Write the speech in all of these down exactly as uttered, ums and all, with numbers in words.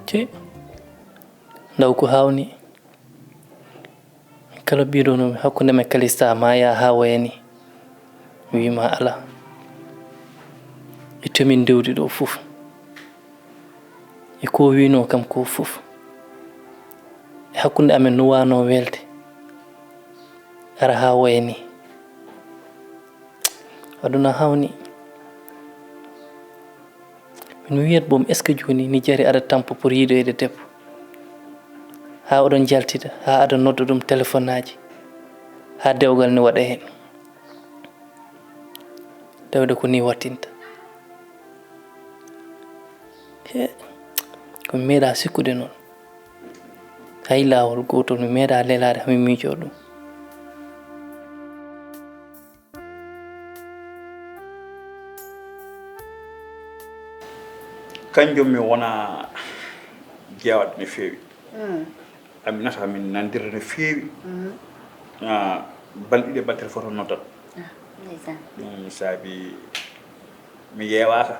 Ci, ndaw ko hawni. Kala biɗo no hakkunde men Kalista ma ya ha wayani. Mi wima ala. E tomin dewdi ɗo fof. E ko wino kam ko fof. E hakkunde amen no wano welde. Ara ha wayani. Aduna hawni. Min wiyat boom, est-ce que jooni ni jari aɗa tampa pour yiidoyde debbo? Haa oɗon jaltida, haa aɗa nodda ɗum telefonaaji, haa dewgal ne waɗa heen. Tawde ko ni wattinta. He, ko mi meeɗa sikkude noon. Hay laawol gootol mi meeɗa lelaade hami miijoo ɗum. Kanjum mi wona jeewat no feewi. Aminata min nandira no feewi. Balɗe ɗiɗi balɗe foto noddat. Ɗum saabi mi yeewaaka.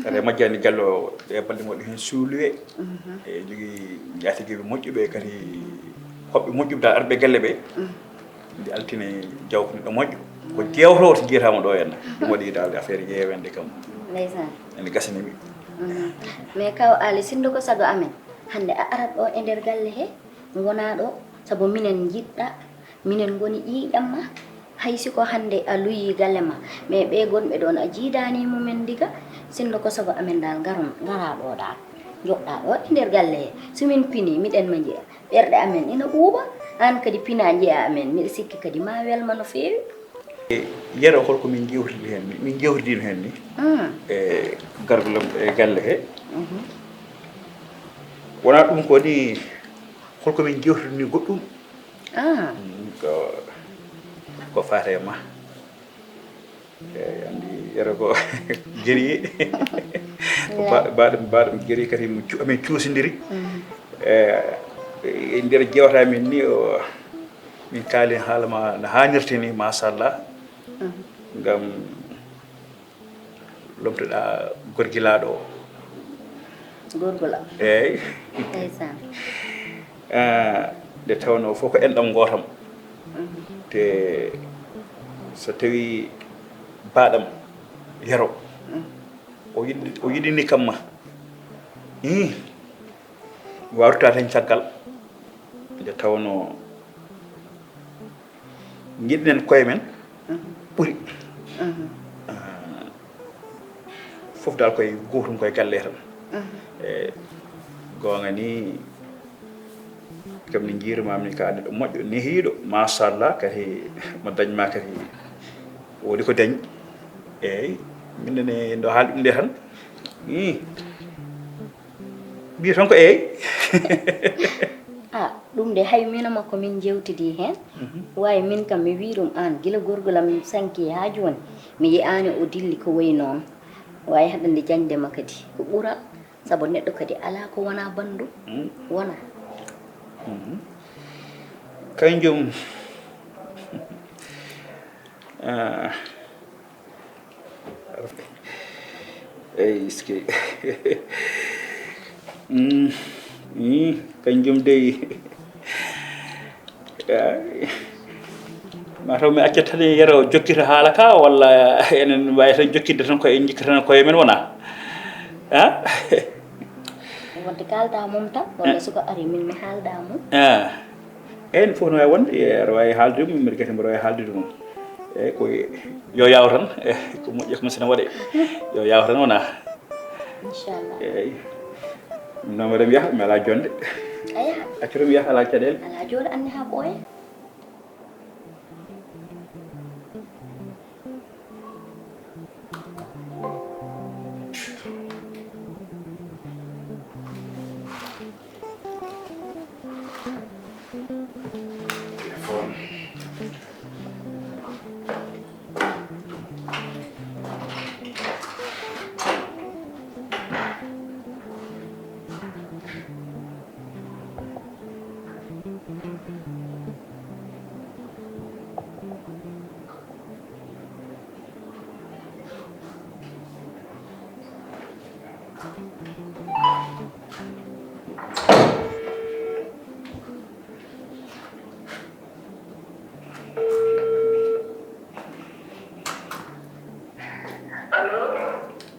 Kadi e majjani Jallo ɗe balɗe moƴƴi heen suuluwe. E jogii njaatigee ɓe moƴƴuɓe kadi hoɓɓe moƴƴuɓe dal arɓe galle ɓe. Nde altine jawko neɗɗo moƴƴo ko jewtowo to jiyatama ɗo henna. Ɗum waɗi dal affaire yewende kam. Ndeysaan. Ene gasani mi. Mais kaw Ali sinno ko sago amen hannde a arat ɗo e nder galle he wona ɗo sabu minen njiɗɗa minen ngoni ƴiiƴam ma hay si ko hannde a luyi galle ma mais ɓe gonɓe ɗon a jiidani mumen ndiga sinno ko sago amen dal ngaron ngara ɗo dal joɗɗa ɗo e nder galle he so min pini miɗen ma njiya Ɓerɗe amen ina ɓuuɓa, aan kadi pinaa njeyaa amen, miɗa sikki kadi maa welma no feewi. Yero holko min jewtidi heen ni? Min jewtidino heen ni e gargol am e galle he. Wonaa ɗum ko ni holko min jewtidi ni goɗɗum. Ko ko faati e ma. Eyi anndi yero ko geri baɗum baɗum geri kadi amin cuusindiri e nder jewta min ni o min kaali haala ma no haanirta ni machallah ngam lomtoɗa gorgilaaɗo o gorgol am eyi ndeysaan nde tawnoo fof ko enɗam ngootam te so tawi baɗam yero o yiɗi o yiɗini kam ma i warta tan caggal nde tawnoo jiɗnen koye men ɓuri fof dal koye gotum koye galle tan e gonga ni kam ne jiirumami ka neɗɗo moƴƴo nehiiɗo machallah kadi mo dañma kadi woni ko dañi eyyi minenne ndo haali ɗum nde tan mbiya tan ko eyyi a ɗum de hay mino makko min jewtidi heen wawi min kam mi wi ɗum an gila gorgolam sanki ha joni mi yi'ani o dilli ko wayi noon Wawi haɗande jañde ma kadi ko ɓura, sabu neɗɗo kadi ala ko wona bandu. Mm. Wona. Mhm. Kanjum. Ah. Ey, iske. Mm, mm, kanjum dey. Ay. Ma taw mi accat tan yero jokkita haala ka, walla enen mbawi tan jokkidde tan ko en jikkata tan koye men wona? Ha? Wonde kalda mum tan, walla suka ari min mi haalda mum. Ah. En fof no wawi wonde, aɗa wawi haalde mum, mbeɗa gati mboɗo wawi haalde mum. Eyyi, ko yo yaw tan, eh, ko moƴƴi ko sene waɗe. Yo yaw tan wona. Inchallah. Eyyi. No mbeɗa mi yaha, mi ala jonde. A yaha. Accata mi yaha, ala caɗele. Ala jooɗo anne ha ɓooya. Téléphone.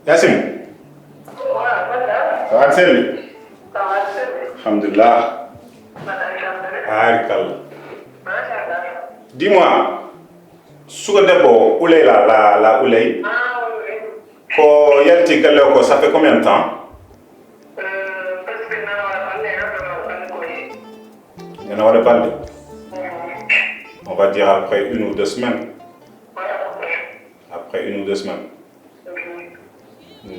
Yacine. Ça va, selli? Alhamdulillah. Baarikalla. Dis-moi, suka debbo Ouley la, la, la Ouley. Ko yalti galle o ko, ça fait combien de temps? Ena waɗa balɗe. On va dire après une ou deux semaines. Après une ou deux semaines.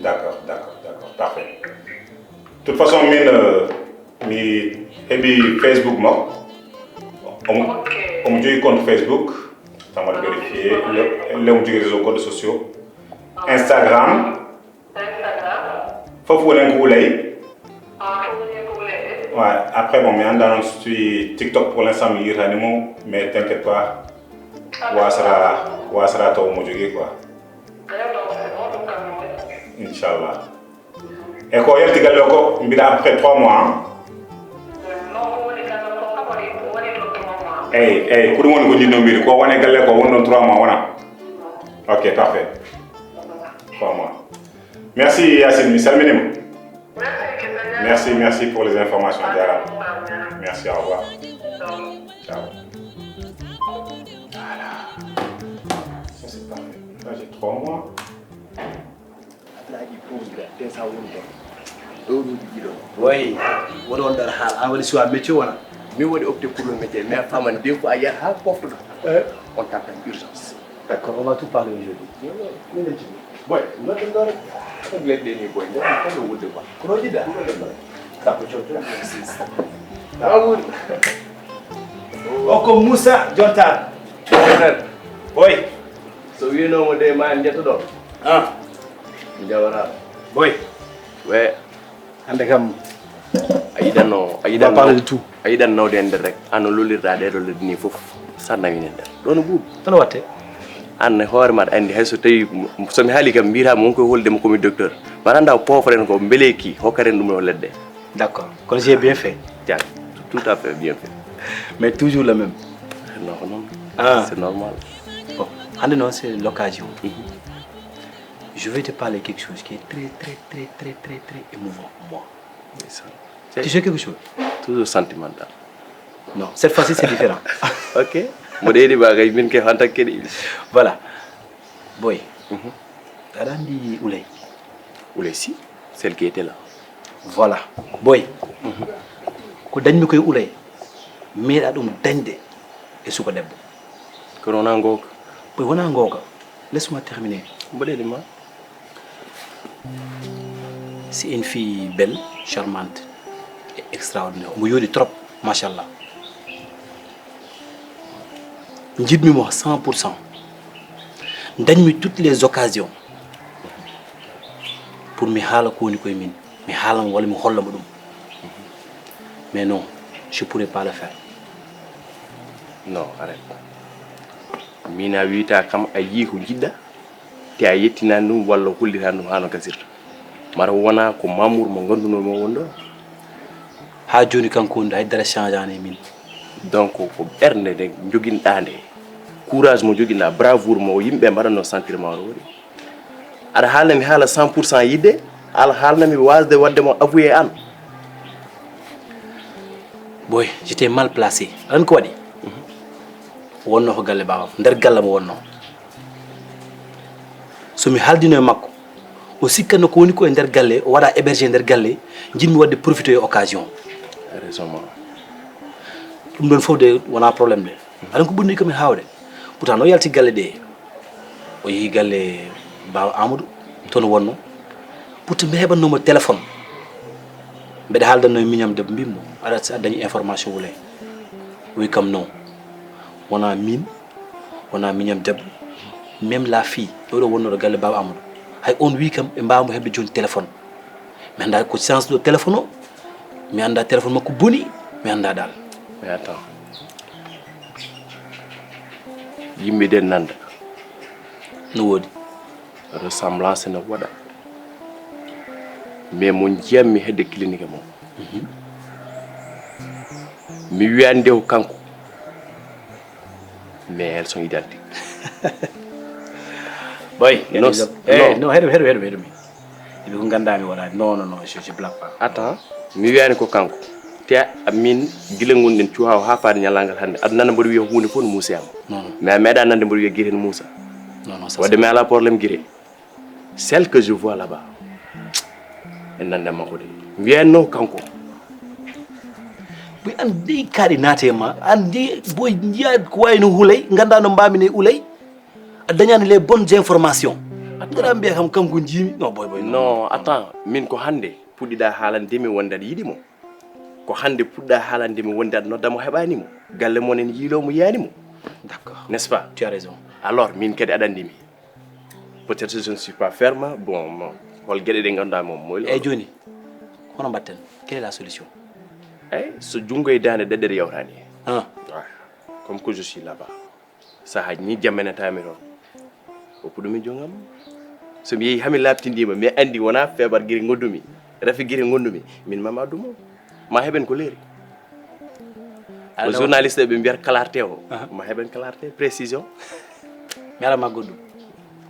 D'accord, d'accord, d'accord, parfait. De toute façon, min, euh, mi heɓi Facebook mo. Omo, omo jogii compte Facebook. Tan mbaɗa vérifier. Le, le omo jogii réseau, compte sociaux. Instagram. Fof woni hen ko Ouley. Ouais, après, bon, mi anndaa noon si TikTok pour l'instant mi yiitaani mo, mais t'inquiète pas. Wasara, wasara taw mo jogii quoi. Inchallah. E ko yalti galle o ko mbiɗa à peu près trois mois, hein? Eyyi, eyyi, ko ɗum woni ko njiɗno mbiɗa, ko woni galle ko woni ɗon trois mois wona? Ok, parfait. Trois mois. Merci Yacine, mi salminima. Merci, merci pour les informations, jarama. Merci, au revoir. Ciao. Voilà. Ça, c'est parfait. Là, j'ai trois mois. Aɗa yiɗi pause ga, te sa woni ɗon. Ɗo ɗum ɗiɗi ɗo. Way, woɗo on ɗon haala, an waɗi choix métier wona? Min waɗi opté pour le métier, mais a faman des fois a yiyat ha poftoɗo. Eh? On t'appelle urgence. D'accord, on va tout parler aujourd'hui. Min ɗen tigi. Boy, nodden ɗo rek. Ko leɗɗe ni boy, nder ko ɗo wudde quoi. Ko ɗo jiɗɗa? Nodden ɗo rek. Ka ko jom jom. Amour. O ko Moussa Jontar. Mon frère. Boy. So wiinomo de ma en jetto ɗo. Ah. Jawara. Boy. We. Hannde kam a yiɗanno, a yiɗanno, parler de tout. A yiɗan nawde e nder rek, an no lolirɗa ɗeɗo leɗɗe ni fof, sa nawine nder. Ɗo no ɓuuɓi. Hono watte? An e hoore maɗa anndi hay so tawi, so mi haali kam mbiyata mo wonko e holde mo komi docteur. Mbaɗa annda o poofren ko mbeleki, hokkaren ɗum ɗo leɗɗe. D'accord. Kono j'ai bien fait. Jaa, tout à fait bien fait. Mais toujours le même. Non, non. Ah. C'est normal. Bon, hannde noon c'est l'occasion. Mhm. Je vais te parler quelque chose qui est très, très, très, très, très, très émouvant pour moi. Ndeysaan. Tu sais quelque chose? Toujours sentimental. Non, cette fois-ci, c'est différent. Ok. Mboɗo yiɗi ma kay, min kay, en tant que kadi. Voilà. Boy. Mhm. Aɗa anndi Ouley? Ouley, si. Celle qui était là. Voilà. Boy. Mhm. Ko dañmi koye Ouley, meeɗa ɗum dañde e suka debbo. Kono wona gooka. Boy, wona gooka. Laisse-moi terminer. Mboɗo yiɗi ma. C'est une fille belle, charmante et extraordinaire. Omo yooɗi trop, machallah. Njiɗmi mo cent pour cent. Dañmi toutes les occasions. Pour mi haala ko woni koye min, mi haalamo walla mi hollamo ɗum. Mais non, je pourrais pas le faire. Non, arrête. Min a wiyata kam a yii ko jiɗɗa, te a yettinani ɗum walla hollitani ɗum haa no gasirta. Mara wona ko Mamour mo ngannduno mo won ɗo. Haa jooni kanko woni ɗo, hay dara changeani e min. Donc ko ɓernde nde joginɗa nde, courage mo joginɗa, bravoure mo yimɓe mbaɗanno sentir ma oɗo waɗi. Aɗa haalna mi haala cent pour cent yidde, aɗa haalna mi wasde waɗde mo avoué an. Boy, j'étais mal placé. Aɗa anndi ko waɗi? Wonno ko galle baabam, nder galle mo wonno. So mi haaldino e makko, o sikkanno ko woni ko e nder galle, o waɗa hébergé e nder galle, njiɗmi waɗde profité e occasion. Raison ma. Ɗum ɗon fof de wona problème de. Aɗa anndi ko ɓurni kam e haawde. Pourtant no yalti galle ɗe. O yehi galle baaba Amadou, toon wonno. Pourtant mi heɓannoma téléphone. Mbeɗa haaldanno e miñam debbo, mbimmo aɗa, aɗa dañi information wulay. O wi kam non. Wona min, wona miñam debbo. Même la fille, oɗo wonnoɗo galle baaba Amadou. Hay on wi kam ɓe mbawamo heɓde jooni téléphone. Mi annda ko chance ɗo téléphone o. Mi annda téléphone makko boni, mi annda dal. Mais attends. Yimɓe den nanda. No woodi. Ressemblance no waɗa. Mais mo jiyammi hedde clinique mo. Mi wiyande o kanko. Mais elles sont identiques. Boy, Non, eh, non. No, heɗo, heɗo, heɗo, heɗo mi. Eɓe ko nganndaa mi waɗaani. Non, non, non, je, je blague pas. Attends, mi wiyani ko kanko. Te a min gila ngonɗen cuwaawa haa faade ñalaangal hannde. Aɗa nana mboɗo wiya huunde fof no Moussa am. Non, non, Mais a meeɗa nande mboɗo wiya Guiré no Moussa. Non, non, ça, Wadde mi ala problème Guiré. Celle que je vois là-bas. E nande makko de. Mbiyanno kanko. Boy, an dey kaaɗi naate ma. An dey, boy, njiya ko wayi no hulay. Nganndaa no mbaami ne ulay. A dañaani les bonnes informations. Ngara mbiya kam kanko njiimi. Non, boy, boy, non. Non, attends. Min ko hannde puɗɗiɗa haalande mi wonde aɗa yiɗi mo. Ko hannde puɗɗa haalande mi wonde aɗa nodda mo heɓani mo. Galle mon en yiilo mo yiyani mo. D'accord. N'est-ce pas? Tu as raison. Alors, min kadi aɗa anndi mi. Peut-être je ne suis pas ferme. Bon, bon. Hol geɗe ɗe ngannduɗa moom mooy Eyyi, jooni, hono mbaɗten? Quelle est la solution? Eyyi, so junngo e daande ɗeɗɗere yawtani. Ah. Ah, comme que je suis là-bas. Saha ni jammenatami toon. O puɗumi jongam. So mi yehi hami labtindima, mi andi wona feebar giri gondumi. Rafi giri gondumi. Min mama dumo. Ma heɓen ko leeri. O journaliste ɓe mbiyata clarté o. Ma heɓen clarté, précision. Mi ala ma goɗɗum.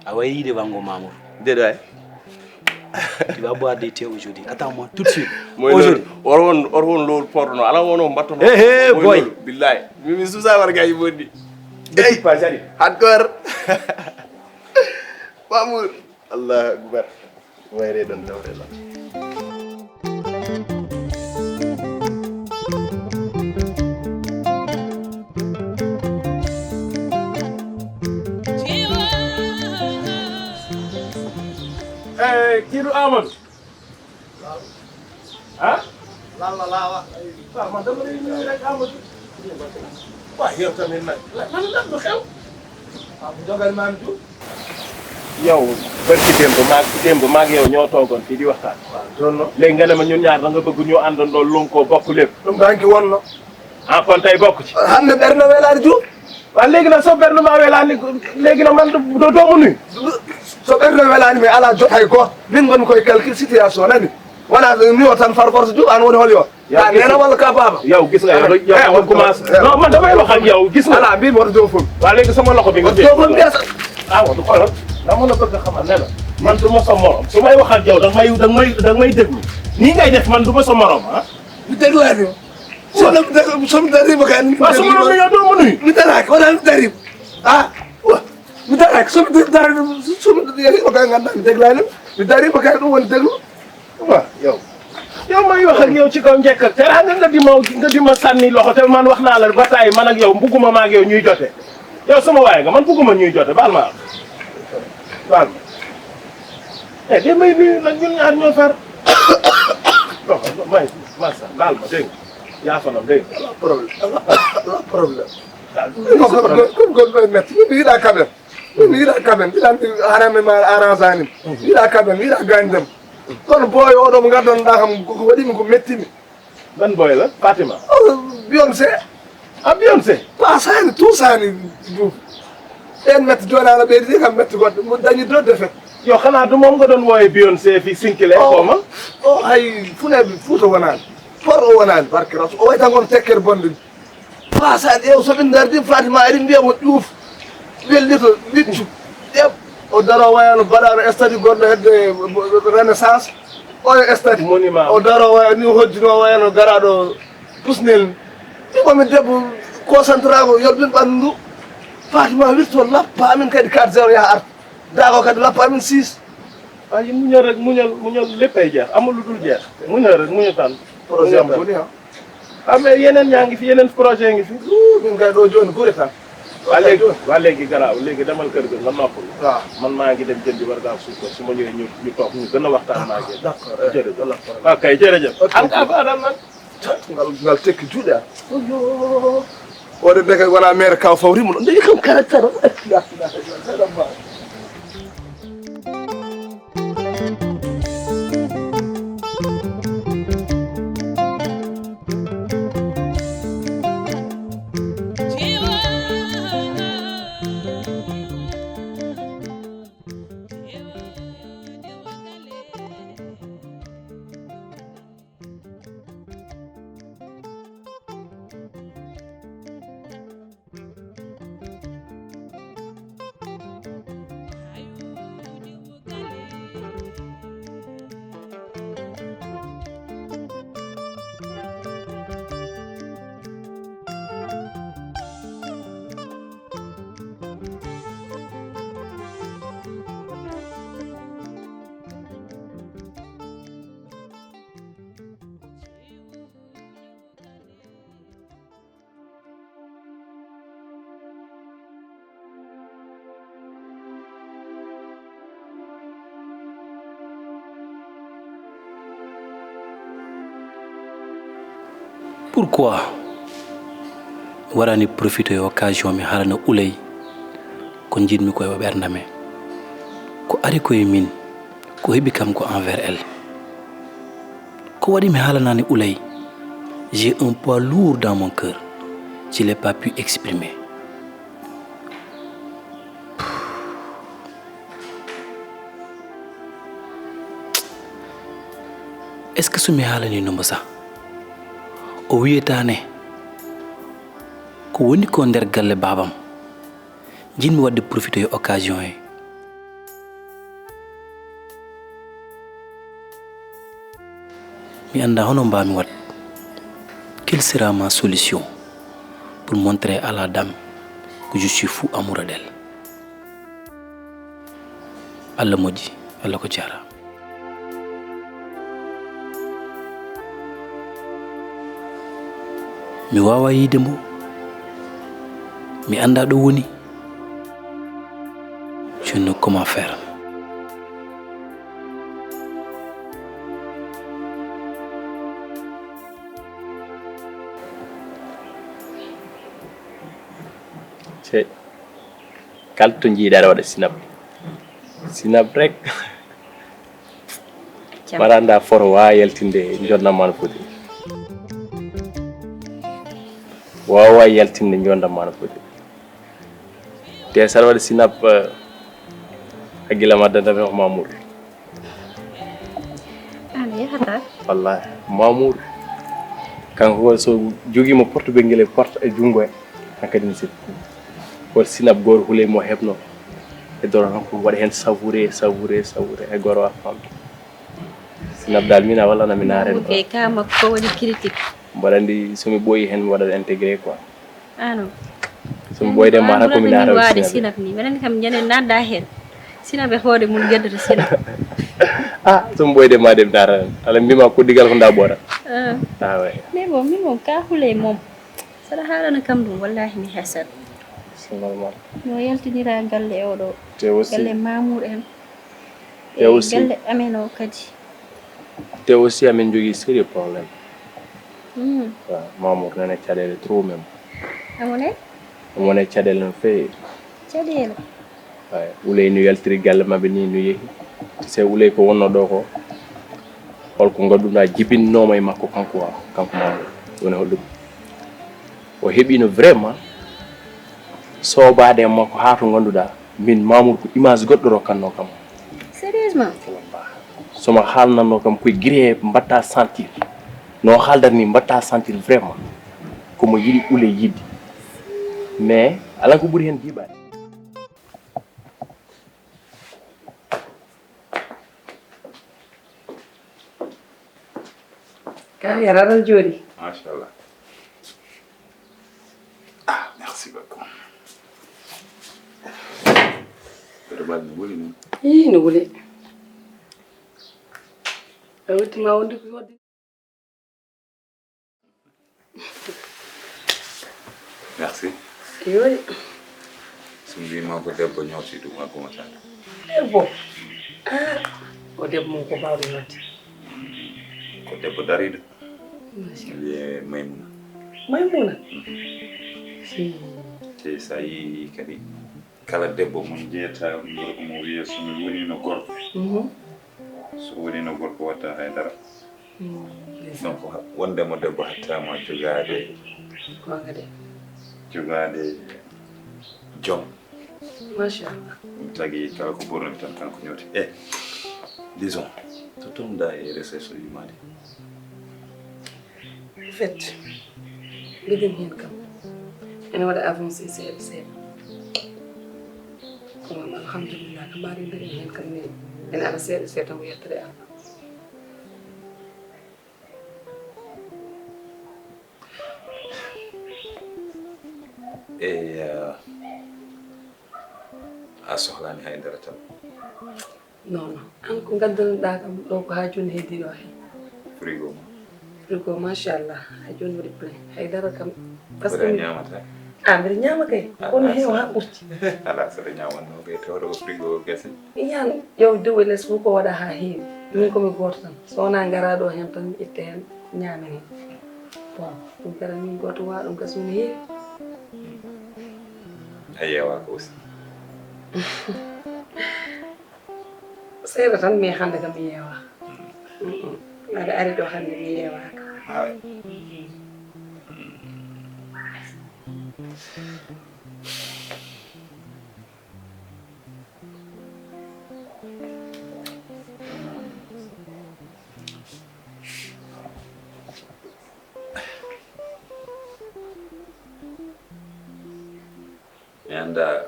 A wayi yiide wango Mamour. Deɗo ay. Tu vas boire des thés aujourd'hui. Attends-moi tout de suite. Moy lolu. Or won, or won lolu porno. Ala wono mbattono. Eh, eh, boy. Billahi. Mi mi susa war gaji bonni. Gay pa jari. Hardcore. Mamour. Allahu akbar. Wayre don tawre la. Eyi, kiiɗo Amadou. Ha? Lalla laawa. Lalla, man dama lay nuyu rek, Amadou. Wa, yow tamit nag. Lan lan lan lu xew? Waaw, bu jogal maam ju. Yow, barki démb maag démb maag yow ñoo toogoon fii di waxtaan. Waaw, doon na. Léegi nga ne ma ñun ñaar da nga bëgg ñu àndandoo, lonkoo, bokk lépp. Ɗum danki wonno. Ah, kon tey bokk ci. Hannde ɓernde welaade ju. Waaw, léegi nag soo ɓernde ma welaani, léegi nag man doo doo ma nuyu. So ɓernde welaani mi alaa jot hay gooto. Min ngon koye calcul situation nani. Wona ni o tan far force ju an woni hol yo. Ka nena walla ka baaba. Yow gis nga yow yow yow commencé. Non, man damay wax ak yow, gis nga. Ala mbi mo do fum. Waaw, léegi sama loxo bi nga Do fum gesa. Ah, waaw, du xoolal. Dama la bëgg a xamal ne la man du ma sa morom. Su may wax ak yow, danga may danga may danga may déglu. Nii ngay def, man du ma sa morom, ah. Mi déglu waay yow. Somi dari somi dari ba kan. Waaw, su ma la nuyoo, doo ma nuyu. Mi dara ko wala mi dari. Ah. Wa. Mi dara ko somi dari somi dari ba kan ngam mi déglu waay. Mi dari ba kan ɗum woni déglu. Waaw, yow. Yow may wax ak yow ci kaw njëkk ak teraanga, nga di ma nga di ma sànni loxo, te man wax naa la ba tàyyi, man ak yow, mbugguma ma ak yow ñuy jote. Yow sama waay nga, man bugguma ñuy jote, baal ma. Baal ma. Eh, de may nuyu nag, ñun ñaar ñoo far. Non, may massa, baal ma, dégg nga. Yaa fa nam, dégg nga. Ala problème. Ala problème. Comme comme comme metti. Mi yiɗa quand même. Mi yiɗa quand même. Yiɗa harame ma arrangani. Yiɗa quand même, yiɗa gaañ dem. Kono booy oɗo mo ngaddanɗaa kam, ko ko waɗi mi ko metti mi. Ɗan booy la Fatima. Oh, Beyoncé. A Beyoncé. Pasaani, tuusaani, Diouf. Ɓeen metti jooni, ana ɓeydi kam metti goɗɗo. Mo dañi deux défaites. Yo, xanaa du moom nga doon wooye Beyoncé fii Sinkile, oh, xaw ma? Oh, hay, Fulɓe Fuuta wonaani. Por o wonaani, barke Rasul. O wayi tan kono tekkere bonde. Pasaani, ƴeew, so ɓe ndardi Fatima, eɗen mbiya mo Diouf. Wellito, liccu. Ƴeew. O daro wayano baɗano stade goɗɗo hedde Renaissance. Oyo stade. Monument. O daro waya ni hojjuno wayano garaɗo Pusnel. Ɗiɓo mi debbo concentré ko yolɓin ɓanndu. Fatima wirto lappa amin kadi quatre zéro yaha arta. Dago kadi lappa amin six. Ay, muñal rek, muñal, muñal, léppay jeex, amul lu dul jeex. Muñal rek, muñal tan. Projet am boni, ha? Ah, mais yeneen yaa ngi fi, yeneen projet ngi fi. Min kay ɗo jooni gure tan. Waa léegi, waa léegi garaaw, léegi demal kër ga nga noppalu. Waaw. Man maa ngi dem jëndi warga suukar, su ma ñëwee ñu, ñu toog, ñu gën a waxtaan maa ngi. D'accord. Jërëjëf. D'accord. Ok, jërëjëf. Ok. An ka fa dal nag. Ngal, ngal tekki juuɗe am. Oyo. Oɗo ndeke wona maire kaw fawri mo. Ndeke kam caractère. Pourquoi? Mi waɗani profité e occasion mi haalana Ouleye ko njiɗmi ko e ɓernde am. Ko ari ko e min, ko heɓi kam ko envers elle. Ko waɗi mi haalanaani Ouleye? J'ai un poids lourd dans mon cœur. Je l'ai pas pu exprimer. Est-ce que so mi haalanii mo sax, o wiyata ne ko woni ko nder galle baabam? Njiɗmi waɗde profité e occasion he. Mi anndaa hono mbaawmi waɗ. Quelle sera ma solution pour montrer à la dame que je suis fou amoureux d'elle? Allah moƴƴi, Allah ko jaaraama. Mi waawaa yiyde mo. Mi anndaa ɗo woni. Je ne sais comment faire. Cey. Kala to njiiɗaa aɗa waɗa sinap. Sinap rek. Jam. Mbaɗa anndaa foto waawa yaltinde njondam maa no foti. Waawa yaltinde njondam maa no foti. Te saɗa waɗa sinap, eh, hakkille ma addanta mi ko Mamour. An yahata. Wallahi, Mamour. Kanko ko so jogiima porte ɓe ngel e porte e junngo he. Hankadi mi sikki. Ko sinap gooto huley mo heɓno. E doro tan ko waɗa heen savouré, savouré, savouré. E gooto waawa famde. Sinap dal min a walla na mi naaren. Mamour kay ka makko ko waɗi critique. Mbaɗa anndi so mi ɓooyi heen mi waɗat intégré quoi. Ano. So mi ɓooyde ma tan ko mi naata waade sinap ni. Minen kam ñande nadda heen. Sinap e hoore mum geddata sinap. Ah, so mi ɓooyde ma de mi naata tan. Ala mbima ko digal ko nda ɓoora. Ah. Ah, ouais. Mais bon, min moom ka hule moom. Saɗa haalana kam ɗum, wallahi mi hesat. C'est normal. No yaltinira galle e oɗo. Te aussi. Galle Mamour en. Te aussi. Galle amen o kadi. Te aussi amin jogii sérieux problème. Hmm. Waaw, Mamour nana caɗeele trop même. Amone? Amone caɗeele no feewi. Caɗeele? Waaw, Uley no yaltiri galle maɓɓe ni no yehi. Se Uley ko wonno ɗo ko. Holko ngannduɗaa jibinnooma e makko kanko, wa kanko Mamour? Woni holɗum? O heɓiino vraiment soobaade e makko haa to ngannduɗaa min Mamour ko image goɗɗo rokkannoo kam. Sérieusement? So mo haalnannoo kam koye gré mbaɗta sentir, no o haaldata ni mbaɗta sentir vraiment ko mo yiɗi Houleye yiɗde. Mais alaa ko ɓuri heen jiiɓaade. Ka yararan jooɗi. Machallah. Ah, merci beaucoup. Beɗo mbaɗi no wuli ni. Ii, no wuli. A wettima wonde ko hodde. Merci. Yoy. So mbima ko debbo ñooti ɗum a gomata. Debbo. Ah, o debbo mum ko bawɗo ñooti. Ko debbo dariɗo. Wiye Maymuna. Maymuna. Te sa yi kadi kala debbo mo jeyata gorko mo wiye so mi wonino gorko. So wonino gorko watta haydara. Donc wondemo debbo hattama jogaade jogaade joom. Machallah. Ɗum tagi kala ko ɓurnumi tan kanko ñooti. E disons to tumda e recherche o yumade. Fet mbiɗen heen kam ene waɗa avancé seeɗa seeɗa. Kono alhamdulillah ko mbaɗen dañi heen kam ne ene ara seeɗa seeɗa tan ko yettere Allah. Eyi, a sohlaani hay dara tan. Non non, an ko ngaddanoɗaa kam ɗo ko haa jooni heddii ɗo heen? Frigo ma. Frigo machallah haa jooni waɗi plein, hay dara kam. Parce que a ñaamata. A mbiɗa ñaama kay, kono heewa haa ɓurti. Alaa saɗa ñaamanno kay tawata ko frigo o gasi. Yan ƴeew dow e les fof ko waɗa haa heewi. Min ko mi gooto tan, so wonaa ngaraa ɗo heen tan mi itta heen ñaamen heen. Bon, ɗum kadi min gooto waɗa ɗum gasi no heewi. A yeewaaka aussi. Seeɗa tan mais hannde kam mi yeewaaka. Aɗa ari ɗo hannde mi yeewaaka. Mi anndaa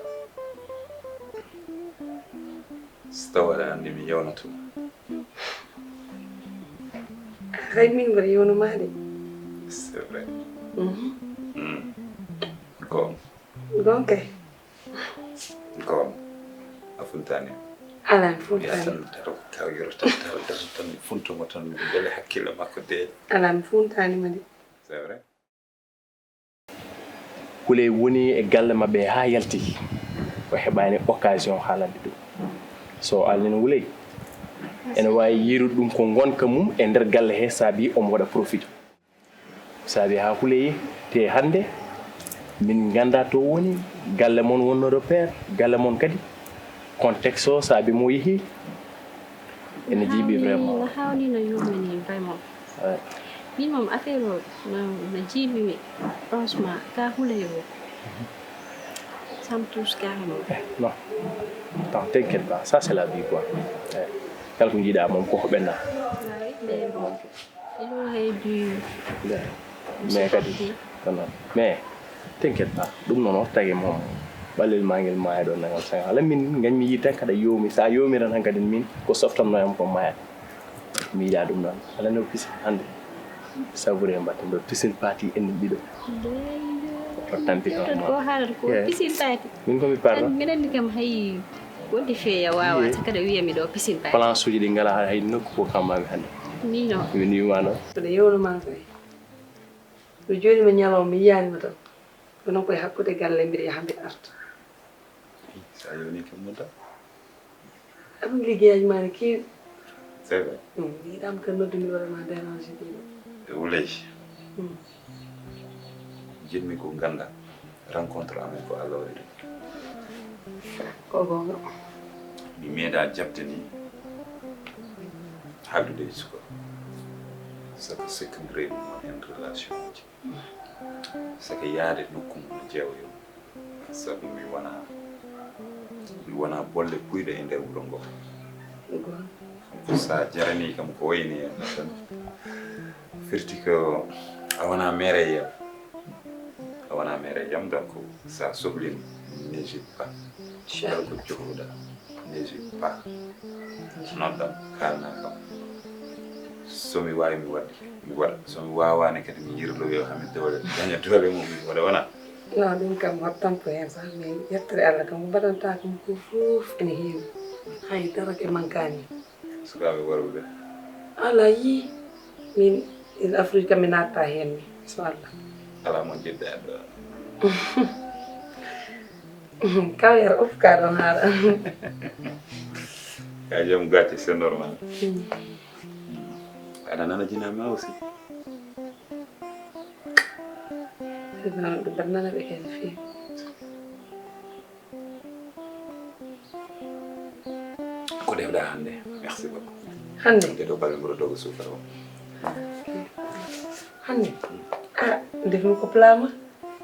so tawa aɗa anndi mi yewnataa ma. Hay min mboɗo yewna ma de. C'est vrai. Mm. Ko Ɗon kay. Ko a funtaani. Alaa mi funtaani. Tan taw taw yoro tan taw tan tan funto mo tan mbele hakkille makko de. Alaa mi funtaani ma de. C'est vrai. Houleye woni e galle maɓɓe haa yalti, o heɓaani occasion haalande ɗum. So o alnino Houleye, ene waawi yiirude ɗum ko ngonka mum e nder galle hee, saabi omo waɗa profit. Saabi haa Houleye te hannde min nganndaa to woni, galle mon wonno repère, galle mon kadi contexte o saabi mo yehi. Ene jiiɓi vraiment. No hawni no yurmini vraiment. Min moom affaire o no no jiiɓi mi franchement ka Houleye o. Ça me touche carrément. Eh, non. Non, t'inquiète pas, ça c'est la vie quoi. Eh, kala ko jiiɗa moom ko ko ɓenna. Mais bon, ilo hay du. Mais kadi mais t'inquiète pas, ɗum noon o tagi moom ɓalel ma ngel maaya ɗo nangal sagal. Ala min gañ mi yii tan kaɗa yoomi, sa yoomi tan hankadi min ko softanno yam ko maaya. Mi yiɗa ɗum noon. Ala no piscine hannde. Savouré mbatten ɗo piscine party en ɗiɗo. O tampi kam. Ko haalata ko piscine party. Min ko mi parla. Miɗen anndi kam hay wonde feeya waawata kada wiya mi ɗo piscine party. Place uji ɗi ngala hay nokku ko kammami hannde. Mino. Min wiima noon. Mbiɗa yewnuma koye. Mi jooɗima ñalawma mi yiyaanima tan. Kono koye hakkude galle mbiɗa yaha mbiɗa arta. Sa yoni kam mudda. Am liggéeyaji ma ne keewi. C'est vrai. Mi yiɗama ka noddu mi waɗama dérange ɗiɗo. E Houleye. Jiɗmi ko ganda rencontre amen ko Allah waɗi ɗum. Ko gonga. Mi meeɗa jaɓde ni haaldude e suka. Sabu secret mo en relation ji. Saka yaade nokku mo jeewoyo. Sabu mi wona mi wona bolle puyɗe e nder wuro ngo. Sa jarani kam ko wayni en tan. Firti ko a wona mere yam. A wona mere yam, donc sa sohlin, n'hésite pas. Kala ko johuɗa, n'hésite pas. Noddam, kalna kam. So mi wawi mi waɗi, mi waɗa. So mi wawani kadi mi yirloyo ha mi doole, daña doole mum mi waɗa wona. No, ɗum kam wattan ko hen sax, mais yettere Allah kam ko mbaɗanta kam ko fof ene heewi. Hay dara ke mankani. Sukaaɓe worɓe ɓe? Ala yi min in Afrique kam mi natta hen ni. So Allah. Ala mo jiɗɗa ɗo. Kawere of ka ɗon haala. Ka joom gacce, c'est normal. Aɗa nana jinama aussi. Ɗum mbaɗ nana ɓe kadi feewi. Ko defɗa hannde? Merci beaucoup. Hannde? Nde ɗo balɓe mboɗo doga suukara o. Hannde? Ah, ndefmi ko plat ma.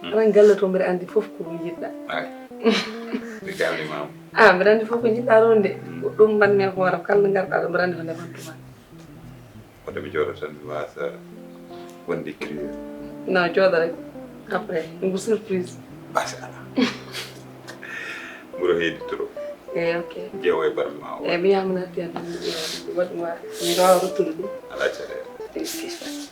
Aɗa galle to, mbeɗa anndi fof ko jiɗɗa. Ay. Ɓe kaldi ma. Ah, mbeɗa anndi fof ko jiɗɗa ɗon de. Ko ɗum mbanmi e hooram, kala ngarɗa ɗo mbeɗa anndi ko ndefantuma. Wonde mi jooɗo tan mi wasa wonde curieux. Non, jooɗo rek. Après, ngu surprise. Basi ala. Muro heedi trop. Eh, ok. Jeewo e barma o. Eh, mi yamna tiyan tan mi waɗ ma. Mi rawa ruttude ɗum. Ala caɗeele. Eh, si, si.